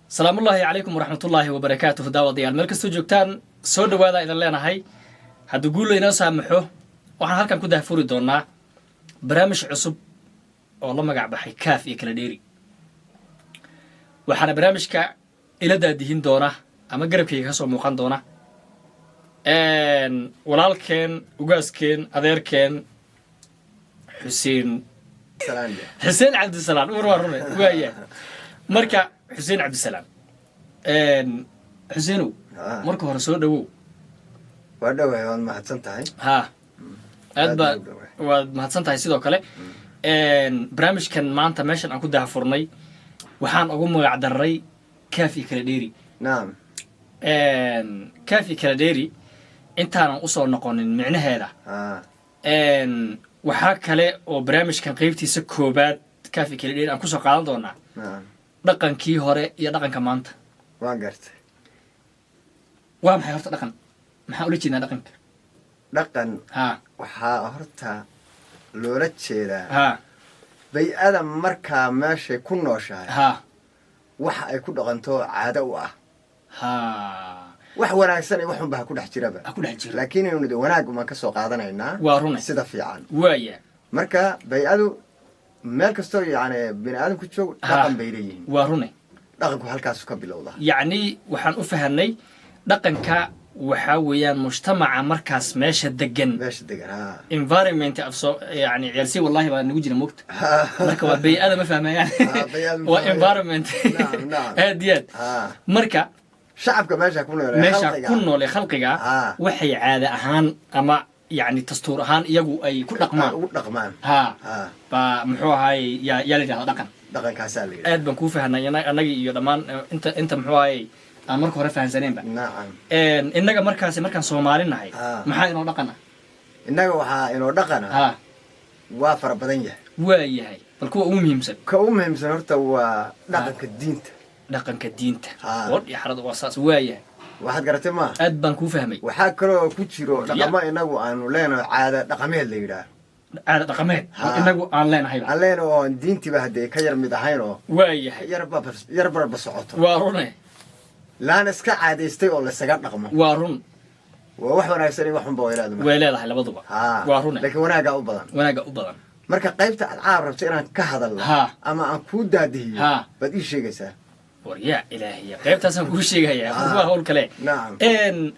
Salaamullaahi calaykum waraxmatullaahi wabarakaatuhu. Daawadayaal, meel kastoo joogtaan, soo dhawaada idin leenahay. Haddii guulla inoo saamaxo, waxaan halkan ku daahfuri doonaa barnaamij cusub oo la magac baxay Kaaf iyo Kala Dheeri. Waxaana barnaamijka ila daadihin doona ama garabkayga ka soo muuqan doona walaalkeen, ugaaskeen, adeerkeen Xuseen, Xuseen Cabdisalaan. Ur waa rune waaya. Marka Xuseen Cabdisalaam, Xuseenow, marka hore soo dhawow. Waa dhawahay, waad mahadsan tahay. Ha, aad Aad baa baan u dhawahay. Waad mahadsan tahay. Sidoo kale barnaamijkan maanta meeshan aan ku daahfurnay waxaan ugu magac daray Kaaf iyo Kala Dheeri. Kaaf iyo Kala Dheeri intaanan usoo noqonin micnaheeda, waxaa kale oo barnaamijkan qeybtiisa koobaad, Kaaf iyo Kala Dheeri, aan kusoo qaadan doonaa dhaqankii hore iyo dhaqanka maanta. Waan gartay. Waa maxay horta dhaqan? Maxaan ula jeednaa dhaqanka? Dhaqan waxaa horta loola jeedaa bay-ada markaa meeshay ku nooshahay, waxa ay ku dhaqanto caado u ah. Wax wanaagsan iyo wax unba ha ku dhex jiraba. Ha ku dhex jiro. Laakiin aynu de wanaag umaan ka soo qaadanaynaa. Waa rune. Sida fiican. Marka bay-adu meel kastoo yacni bini aadam ku joogo, dhaqan bay leeyihiin. Waa rune. Dhaqanku halkaasu ka bilowdaa. Yacni waxaan u fahanay dhaqanka waxaa weeyaan mujtamaca markaas meesha degan. Meesha degan, ha. Environment afso yani ciyaalsi wallahi baa nagu jira mogta. Marka waa bay-ada ma fahmayaan. Bay-ada ma waa fahmayaan. Environment. Nacam, nacam. Aad iyo aad. Marka shacabka meesha ku nool ee meesha khalqiga ku nool ee khalqiga waxay caada ahaan ama yacni dastuur ahaan iyagu ay ku dhaqmaan. Ugu dhaqmaan. Baa muxuu ahaay yaa la yidhahda dhaqan. Dhaqankaasaa la yidhaha. Aad baan kuu fahanay, annagii iyo dhammaan inta muxuu ahaay aan marka hore fahansaneenba. Innaga markaasi markaan Soomaali nahay, maxaa inoo dhaqan ah? Innaga waxaa inoo dhaqana waa fara badan yahay. Waa yahay, bal kuwa ugu muhiimsan. Ka ugu muhiimsan horta waa dhaqanka diinta. Dhaqanka diinta. Wadh iyo xarada waa saas, waa yahay. Waxaad garatay maaha? Aad baan kuu fahmay. Waxaa kaloo ku jiro dhaqamo inagu aanu leenahay, caada dhaqameed la yidhaah. Caada dhaqameed oo inagu aan leenahayba. Aan leenahay oo aan diintiiba haddee ka yar mid ahayn oo waa yahay. yarba yar barba socoto. Waa rune. Laan iska caadaystay oo laysaga dhaqmo. Waa run. Waa wax wanaagsan iyo wax xunba way leedahay. Way leedahay labaduba. Waa rune. Laakiin wanaaggaa u badan. Wanaagga u badan. Marka qaybta aad caab rabto inaan ka hadalno ama aan kuu daadihiyo baad ii sheegaysaa. War yaa ilaahiya, qaybtaasaan kuu sheegayaa. Waa hawl kale.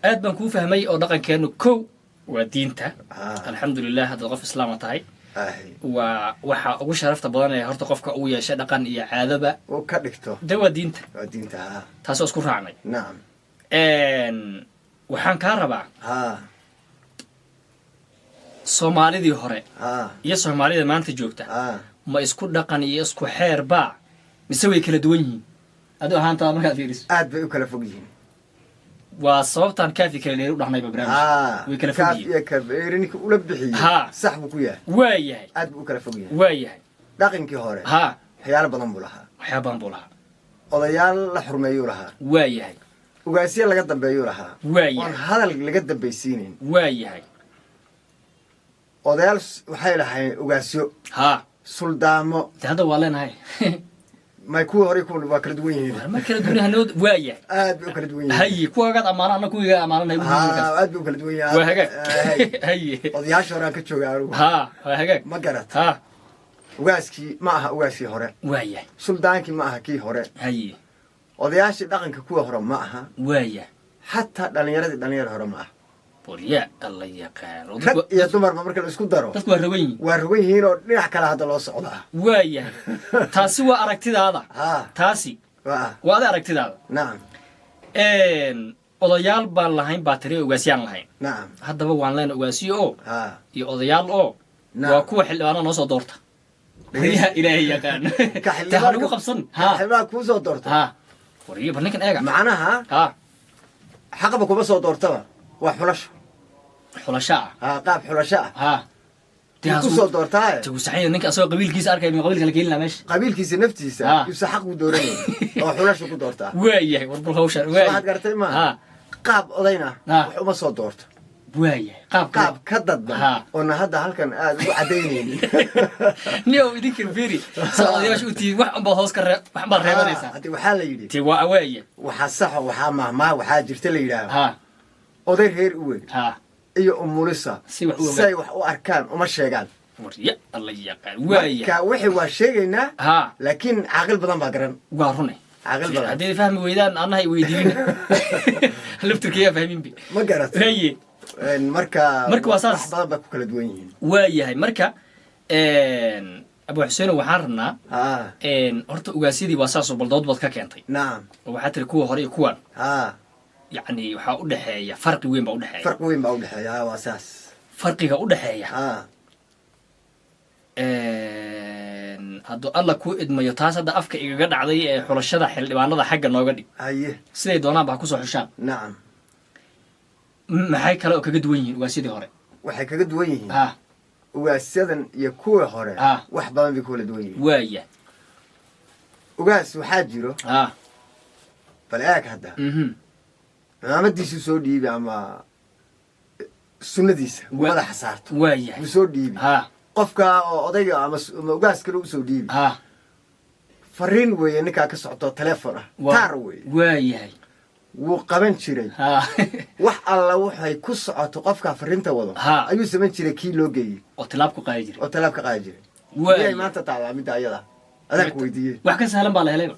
Aad baan kuu fahmay oo dhaqankeenu kow waa diinta. Alxamdulilah, haddaad qof islaama tahay, waa waxa ugu sharafta badan ee horta qofka uu yeeshay dhaqan iyo caadaba uu ka dhigto. De waa diinta. Waa diinta, ha. Taasoo isku raacnay. Waxaan kaa rabaa Soomaalidii hore iyo Soomaalida maanta joogta, ma isku dhaqan iyo isku xeer baa mise way kala duwan yihiin, adu ahaantaada markaad fiiriso? Aad bay u kala fog yihiin. Waa sababtaan Kaafi Kala Dheeri u dhahnayba barnaamij. Way kala fog Kaaf yihiin. iyo kabeeri ninka ula bixiyey sax buu ku yahay. Waa yahay. Aad buu u kala fog yahay. Waa yahay. Dhaqankii hore waxyaalo badan buu lahaa. Waxyaaba badan buu lahaa. Odayaal la xurmeeyuu lahaa. Waa yahay. Ugaasyo laga dambeeyuu lahaa Waa oon yahay. hadal laga dambaysiinin. Waa yahay. Odayaal waxay lahayn ugaasyo, suldaamo. De hadda waa leenahay. May, kuwii hore kuwa waa kala duwan yihiin. War ma kala duwan hanood, waa yahay. Aad bay u kala duwan yihiin. Haye, kuwagaad amaana, anna kuwiga amaananahay. Aad bay u kala duwan yihiin. Waa hagaag. Haye. Odayaasha hore aan ka jooga anigu. Waa hagaag. Ma garat? Ugaaskii ma aha ugaaskii hore. Waa yahay. Suldaankii ma aha kii hore. Haye. Odayaashii dhaqanka kuwa hore ma aha. Waa yahay. Xataa dhalinyaradii dhalinyarada hore ma aha. War yaa Alla yaqaan. Rag iyo dumarba marka la isku daro dadku waa rogan yihiin. Waa rogan yihiin oo dhinac kale hadda loo socdaa. Waa yahay, taasi waa aragtidaada. Taasi waa waa ada aragtidaada. Odayaal baan lahayn baa tiri, ogaasyaan lahayn. Haddaba waan leen ogaasiyo oo iyo odayaal oo waa kuwa xildhibaanada noo soo doorta. Waryaha Ilaahay yaqaan, Ka de ha lagu qabsan ka xildhibaan kuu soo doorta. Waryo, bal ninkan eega. Macnaha xaqba kuma soo doortaba, waa xulasho. Xulasho ah. Qaab xulasho ah dee ku soo doortaaye. Te saxan, ninka asagoo qabiilkiisa arkay ma qabiilka la keenina meesha? Qabiilkiisa naftiisa yuusa xaq ku dooranay oo xulasho ku doortaa. Waa yahay, war bal hawshan. Soo waxaad garatay maaha? Qaab odayna wax uma soo doorto. Waayahay, qaab Qaab ka dadban oona hadda halkan aada ugu cadaynaynin. Niyow, idinka firi, saa odayaasha u tihiin, wax unbaad hoos ka ree, wax unbaad reebanaysaa. Haddi waxaa la yidhi, Ti waa waaya. Waxaa saxo, waxaa mahmaa, waxaa jirta la yidhaaho, oday reer u weyn iyo umulisa Si wax u ogaan. Say wax u arkaan uma sheegaan. Warya alla yaqaan, waaya. Marka wixii waa sheegaynaa, laakiin caaqil badan baa garan. Waa rune. Caaqil badan. Haddii fahmi weydaan, annaha i weydiinin, laftirkeeyaa fahminbi. Ma garat? Haye. Marka Marka waa saas. Wax badan baa ku kala duwan yihiin. Waayahay, marka Abu Xuseeno, waxaan rabnaa, horta ugaasyadii waa saasoo baldood baad ka keentay. Oo waxaa tiri kuwa hore iyo kuwan, yacni waxaa u dhexeeya farqi weyn baa udhexeeya. Farq weyn baa udhexeeya, ha, waa saas. Farqiga u dhexeeya, hadduu Alla kuu idmayo, taas hadda afka igaga dhacday ee xulashada xildhibaanada xagga nooga dhig. Siday doonaan ba ha kusoo xushaan. Maxay kale oo kaga duwan yihiin ugaasyadii hore? Waxay kaga duwan yihiin ugaasyadan iyo kuwii hore, wax badan bay ku kala duwan yihiin. Ugaas waxaa jiro, bal eeg hadda, cimaamadiisuu soo dhiibi ama sunnadiisa madaxa saarto, wuu soo dhiibi qofka oo odayga ama ugaas kale usoo dhiibi. Fariin weeye ninkaa ka socto, telefoon ah, taar weeye. Wuu qaban jiray. Wax alla waxay ku socoto qofkaa fariinta wado ayuu samayn jiray kii loo geeyey. Oo tilaab ku qaadi jiray. Oo talaab ka qaadi jiray. Miyay maanta tacdaa midda ayada adaan ku weydiiyey? Wax ka sahlan baa la helayba.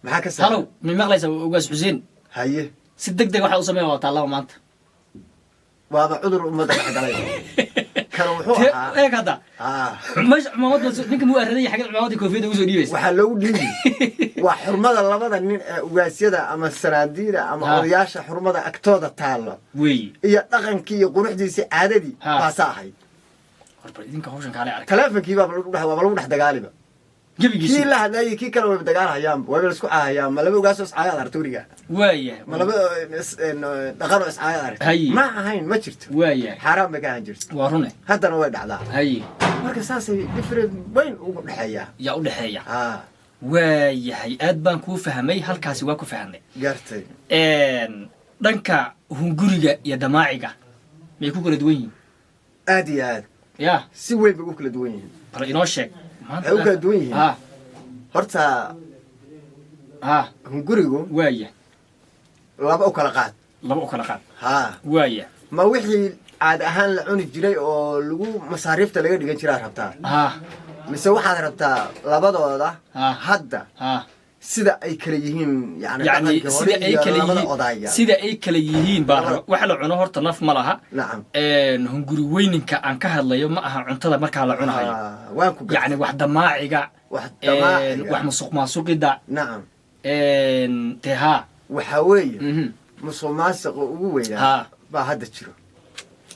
Maxaa ka sahlan? Halow, mi maqlaysaa, ugaas Xuseen? Haye. Si deg deg waxaa u sameeya waa taallaba maanta. Waaba cudur ummadda dhex galay kan wuxuu ahaa. Eeg hadda, meesha cumaamad ninka muu araday, xagga cumaamadda koofiyadda ugu soo dhiibaysa. Waxaa loogu dhiibi waa xurmada labada nin ee ugaasyada ama sanaadiida ama odayaasha, xurmada agtooda taallo iyo dhaqankii iyo quruxdiisii caadadii baasaa ahayd. Horba idinka hawshan kaale arag. Taleefonkii baaba lagu dhex waaba lagu dhex dagaaliba. Gebigiisu. Kii la hadlayay kii kale wayba dagaalhayaanba, wayba laisku caahayaan. Ma laba ugaasoo iscaayaad aragta weligaa? Ma laba dhaqanoo iscaayaad aragta? Ma ahayn, ma jirto. Xaaraan bay ka ahaan jirto. Waa rune. Haddana way dhacdaa. Marka saasay different weyn ugu dhexeeyaa. Yaa u dhexeeya. Waayahay, aad baan kuu fahmay, halkaasi waa ku fahamnay. Gartay. Dhanka hunguriga iyo damaaciga may ku kala duwan yihiin? Aad iyo aad. Si weyn bay ugu kala duwan yihiin. Bal inoo sheeg. Waxay u kala duwan yihiin, horta hungurigu laba u kala qaad. Laba u kala qaad. Ma wixii caad ahaan la cuni jiray oo lagu masaariifta laga dhigan jiraa rabtaa, mise waxaad rabtaa labadooda hadda sida ay kala yihiin, yani yani dhaqankii hore sida ay iyo kala labada yihiin odaya? Sida ay kala yihiin baa waxa la cuno horta naf ma laha. Hunguri weyninka aan ka hadlayo ma aha cuntada markaa la cunahayo. Waan ku gartay. Yacni wax damaaciga, wax damaaciga, wax musuq maasuqida. Dee haa. Waxaa weeye, musuq maasuqa ugu weynaa baa hadda jiro.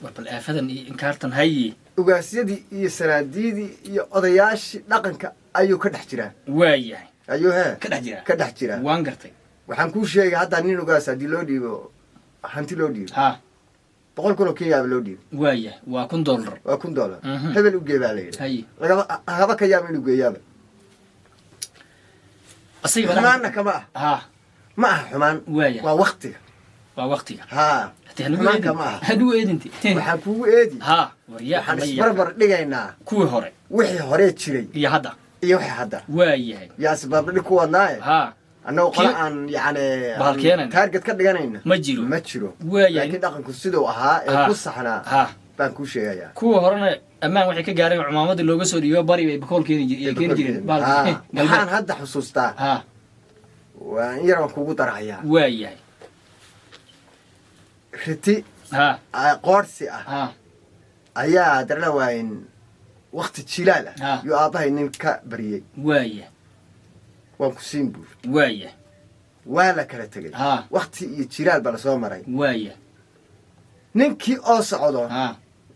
War bal aafadan iyo inkaartan haye. Ugaasyadii iyo sanaadiidii iyo odayaashii dhaqanka ayuu ka dhex jiraa. Ayuu hee Ka dhex jiraa. Ka dhex jiraa. Waan gartay. Waxaan kuu sheegay, hadda nin ugaas haddii loo dhiibo hanti loo dhiibo, 100,000 oo Kenyaaba loo dhiibo. Waayahay, waa $1,000. Waa $1,000. Hebel u gee baa la yidhi. Lagaba haba ka yaaba inuu geeyaaba. Asaga Xumaanna kama ah. Ma aha xumaan. Waa waktiga. Waa waktiga. Hadii hanugu Xumaanka eedin ma aha. Hanugu eedinti. Waxaan kugu eedi, waryaa waxaan alla yaqaan. isbarbar dhigaynaa kuwii hore wixii horee jiray iyo hadda. Iyo wixii hadda. Yaa isbarbardhig ku wadnaaye. Annagu qola aan yani Bahal keenayna. Target ka dhiganayna Ma jiro. Ma jiro. Laakiin dhaqanku siduu ahaa ee ku saxnaa baan kuu sheegayaa. Kuwa horena ammaan waxay ka gaareen cumaamadii looga soo dhiibo bari bay bakool keeni keeni jireen bahalka galbeed. Waxaan hadda xusuustaa, waa in yar baan kugu darahayaa. Riti qoorsi ah ayaa darna waayin wakti jilaal ah yuu aabbahay nin ka bariyey. Waan ku siin buur. Waa la kala tegey. Wakti iyo jilaal baa lasoo maray. Ninkii oo socdo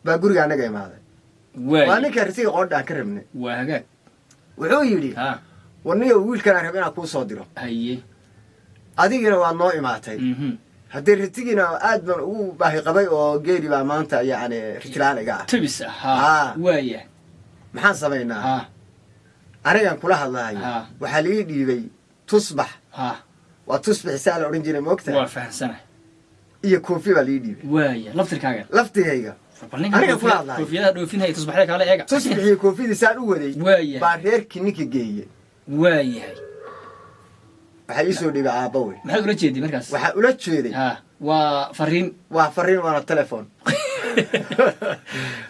baa guriga annaga imaaday. Waa ninka ritiga qoodha aan ka rabnay. Waa hagaag. Wuxuu yidhi, "Warniyo, wiilkan aan rab inaan kuu soo diro, adigina waad noo imaatay. Haddii ritigiina aad baan ugu baahi qabay oo geeli baa maanta yacni ritilaan iga ah." Tabis ah. "Maxaan samaynaa? Anigan kula hadlahayo waxaa la ii dhiibay tusbax." Waa tusbax saa la odhan jiray, moogtahay? Waa fahamsanahay. Iyo koofi baa lii dhiibay. Waaya, laftirkaaga? Laftigayga. Bal ninka Aniga kula hadlayo. Koofiyadaha dhoofinaya, tusbaxda kaale eega. Tusbixiyo koofidii saan u waday baa reerkii ninka geeyey. Waxaa ii soo dhiibay aabba wey. Maxaad ula jeeday markaas? Waxaa ula jeeday, Ha, waa fariin. Waa fariin, waana telephone.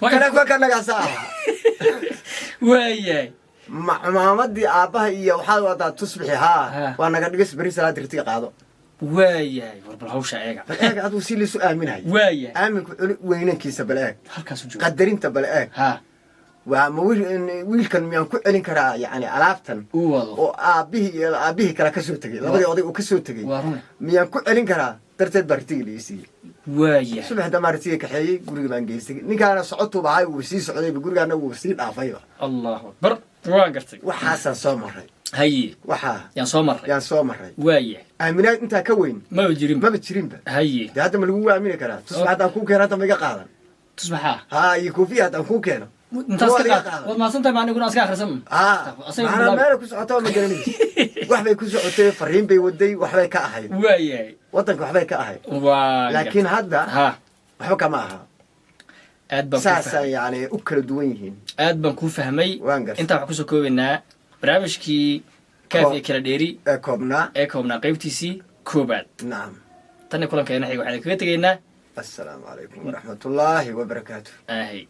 Telefoonka nagaasa ahaa. Ma cumaamadii aabbaha iyo waxaad wadaa tusbixi haa. Waa naga dhigis, beri salaad rirtiga qaado. Waayahay, war bal hawsha eega. Bal eeg aduu si liisu aaminayo. Aaminku culi weynankiisa bal eeg. Halkaasu jooga. Qadarinta bal eeg. Waa ma wiilkan miyaan ku celin karaa yani alaabtan uu wado oo aabbihii iyo aabbihii kale kasoo tegey, labadii oday uu kasoo tegey, Waa rune. miyaan ku celin karaa? Darteed baa ritiga la ii siiyey. Subax damaa ritiga kaxeeyey, guriga baan geystay. Ninkaana socotuu bahay, wuu sii socdayba, gurigaana wuu sii dhaafayba. Allahu akbar, waan gartay. Waxaasaan soo maray. Waxaa Yaan soo marray. Yaan soo maray. Aaminaad intaa ka weyn Maba jirinba. Maba jirinba. Dee hadda ma lagugu aamini karaa? Tusbax haddaan kuu keeno hadda ma iga qaadan? Tusbaxaa? Haa, iyo koofiya haddaan kuu keeno. Intaas Waa ka iga qaad. qaadan. Waad mahadsantahay, ma aniguna iska akhrisan. Haa. Asaga Macnaa bilaab. Meela ku socota ma garanaysi. Wax bay ku socotay, fariin bay waday, waxbay ka ahayd. Waddanka waxbay ka ahayd. Laakiin hadda waxba kama aha. Aad baan kuu Saasay fahmay. yani u kala duwan yihiin. Aad baan kuu fahmay. Waan gartay. Intaa waxaan kusoo koobaynaa barnaamijkii Kaaf iyo Kala Dheeri ee koobnaa. Ee koobnaa, qaybtiisii koobaad. Tan iyo kulankeena xiga waxaan kaga tegaynaa Assalaamu calaykum waraxmatullaahi wabarakaatu. Ahay.